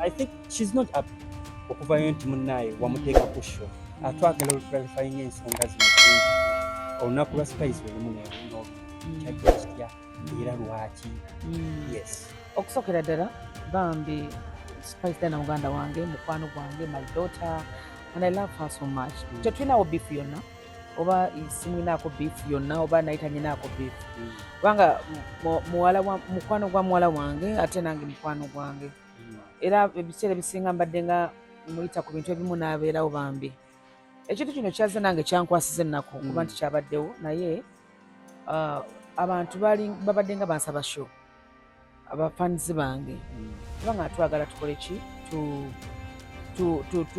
I think she's not up okuvayo nti munnaye wamuteeka ku show. Atwagala oluclarifying ensonga zino zingi. Olunaku lwa Spice olumu neno kyajja kitya era lwaki? Yes. Okusookera ddala, bambi Spice Diana muganda wange, mukwano gwange, my daughter, and I love her so much. Tetulinawo beef yonna, oba simwinaako beef yonna, oba naye tanyinaako beef, kubanga muwala wa mukwano gwa muwala wange, ate nange mukwano gwange. Era ebiseera ebisinga mbadde nga muyita ku bintu ebimu n'abeerawo. Bambi ekintu kino kyazze nange kyankwasiza ennaku kuba nti kyabaddewo, naye abantu bali babadde nga bansaba show, abafanzi bange, kubanga twagala tukole ki,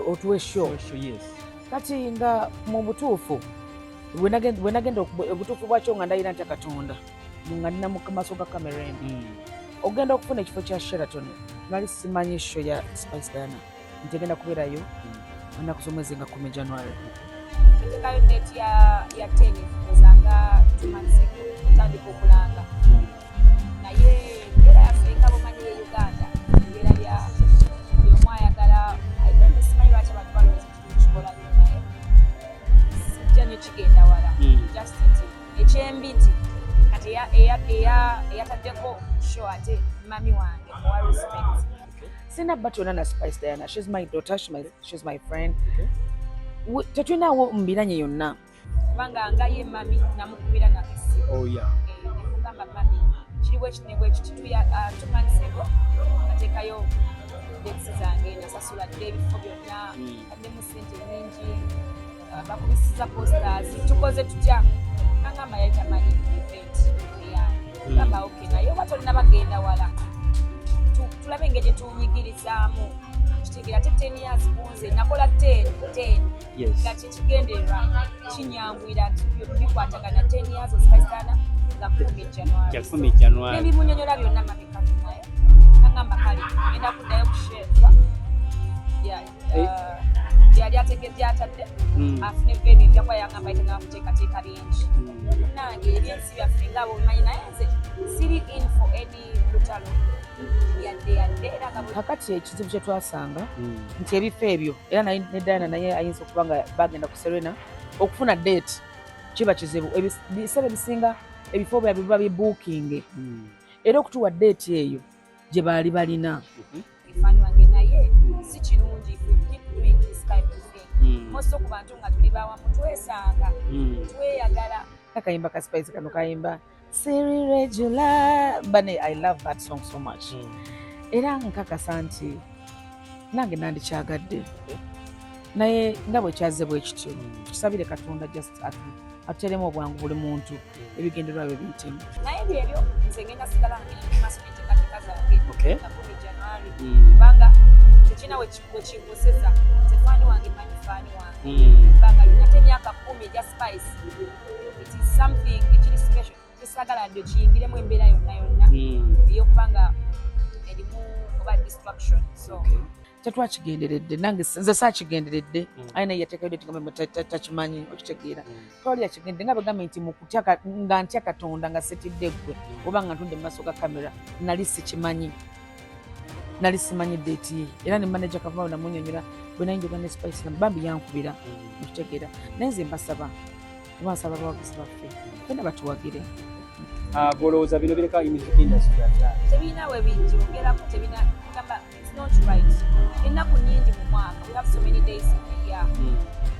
otuwe show. Show, yes. Kati nga mu butuufu bwe nagenda obutuufu bwakyo nga ndayira ntya Katonda nga nina mu maaso ga kamera eno, ogenda okufuna ekifo kya Sheraton, nali simanyi show ya Spice Diana nti egenda kubeerayo ennaku z'omwezi nga 10 January. Ntekayo date ya 10 ezanga 2 months ago, otandika okulanga. Naye embeera yaffe nga bomanyi ye Uganda, embeera ya buli omu ayagala. I don't know, simanyi lwaki abantu balowooza ekintu kikola nnyo, naye sijja nekigenda wala. Just nti ekyembi nti kati eyataddeko show ate mami wange, owa respect. Sina battle yonna na Spice Diana. She's my daughter, she's my friend. Tetulinawo mbiranye yonna. Kubanga nga ye mami namukubira nakesimu. Nemugamba, "Mami, kiri bwe kiti ne bwe kiti." 2 months ago nateekayo dates zange, nasasula dde ebifo byonna, addemu sente nyingi, bakubisiza posters, tukoze tutya? Nangamba yali tamanyi event eyange. Gamba okay, naye oba tolina bagenda wala, tulabe engeri gyetunyigirizaamu. Kitegeera ate 10 years kunze nakola 10 10 nga kyekigendererwa kinyangwira nti bikwatagana 10 years of Spice Diana nga 10 January. Kya 10 January. Nebimunyonyola byonna mabikafu, naye nagamba kale genda kuddayo kusheerwa. Yali ategedde atadde afune venue empya, kuba yagamba yitagamba kuteekateeka bingi. Nange ebyensi byaffe nga bwebimanyi, naye nze siri in for any lutalo yadde yadde, era nga Kakati ekizibu kye twasanga nti ebifo ebyo, era naye ne Diana naye ayinza okuba nga bagenda ku Serena okufuna date kiba kizibu. Ebiseera ebisinga ebifo byabwe biba bibooking, era okutuwa date eyo gye baali balina. Fan wange, naye si kirungi if we keep doing this kind of thing. Most ku bantu nga tuli bawamu twesanga, tweyagala. Akayimba ka Spice kano kayimba siri regular bane, I love that song so much. Era nkakasa nti nange nandikyagadde, naye nga bwe kyazze bwe kityo, tusabire Katonda just atuteremu obwangu, buli muntu ebigendererwa bye biyitemu. Naye byebyo, nze ngenda sigala ngenda mu maaso n'enteekateeka zange nga 10 January, kubanga tekirina wekinkoseza. Nze fan wange, manyi fan wange ebbanga lyonna, ate emyaka 10 egya Spice, it is something ekiri special. Kisagala dde kiyingiremu embeera yonna yonna ey'okubanga erimu oba distraction, so Tetwakigenderedde, nange nze saakigenderedde. Aye naye yateekayo date nga takimanyi, okitegeera? Twali yakigendedde nga bagambye nti mu kutya nga ntya Katonda nga setidde ggwe, oba nga ntudde mu maaso ga kamera, nali sikimanyi, nali simanyi date ye. Era ne manager Kavuma namunyonyola bwe nayinjoga ne Spice, bambi yankubira, okitegeera? Naye nze mbasaba, oba nsaba abawagizi baffe fenna batuwagire. Ah, golowooza bino bireka music industry atya? Tebirina we binjogerako, tebina gamba it's not right. Ennaku nyingi mu mwaka, we have so many days in the year,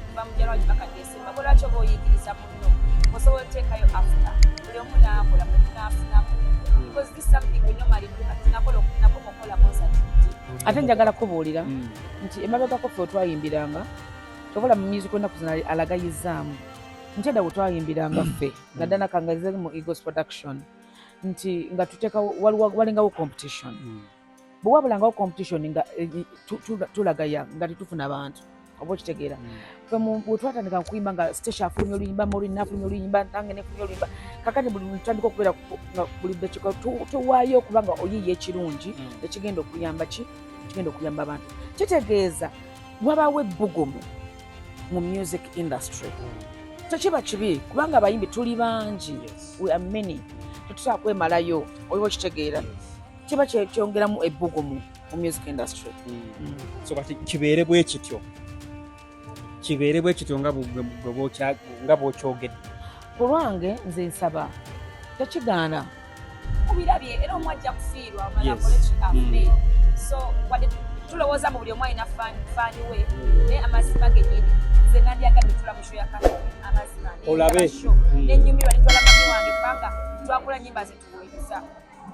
kuva mu January paka December. Bwe lwaki oba oyigiriza munno? Osobola oteekayo after, buli omu n'akola, buli omu n'afunamu, because this is something we normally do. Kati nakola nakoma okukola concert nti Ate njagala kubuulira nti emabegako ffe otwayimbiranga tobola mu music ennaku zino alagayizaamu nti edda bwe twayimbiranga ffe naddala kangaze mu Eagles Production, nti nga tuteeka walingawo competition. Bwe wabulangawo competition nga tulagaya nga tetufuna bantu, oba okitegeera? Ffe bwe twatandika okuyimba nga Station afulumya oluyimba, Morin afulumya oluyimba, nange nefulumya oluyimba. Kakati buli tutandika okubeera nga buli dakiika tuwaayo okuba nga oyiiya ekirungi ekigenda okuyamba ki, kigenda okuyamba abantu. Kitegeeza wabaawo ebbugumu mu music industry. Tekiba kibi kubanga abayimbi tuli bangi, we are many, tetusobola kwemalayo, oba okitegeera? Kiba kyongeramu ebbugumu. Mu music industry. So kati kibeere bwe kityo, kibeere bwe kityo nga nga bw'okyogedde. Ku lwange nze nsaba tekigaana. Kubirabye era omu ajja kufiirwa, omala akole ki, afune. So wadde tulowooza mu buli omu alina fan we, naye amazima gennyini nze nandyagadde tula mu show ya Catherine, amazima. Olabe. Nendaba show, nenyumirwa, nentwala mami wange, kubanga twakula nyimba zetuwuliriza.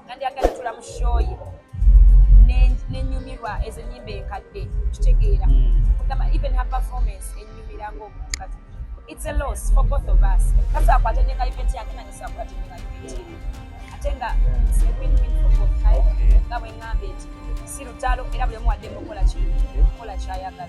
Nandyagadde tula mu show ye, nenyumirwa ezo nyimba enkadde, kitegeera? Kugamba even her performance enyumira ng'omuntu. Kati it's a loss for both of us. Tasobola kwattendinga event yange, nange sobola kwattendinga event ye, ate nga it's a win-win for both. Naye nga bwe ŋŋambye nti si lutalo, era buli omu wadde mukola ki, kola kyayagala.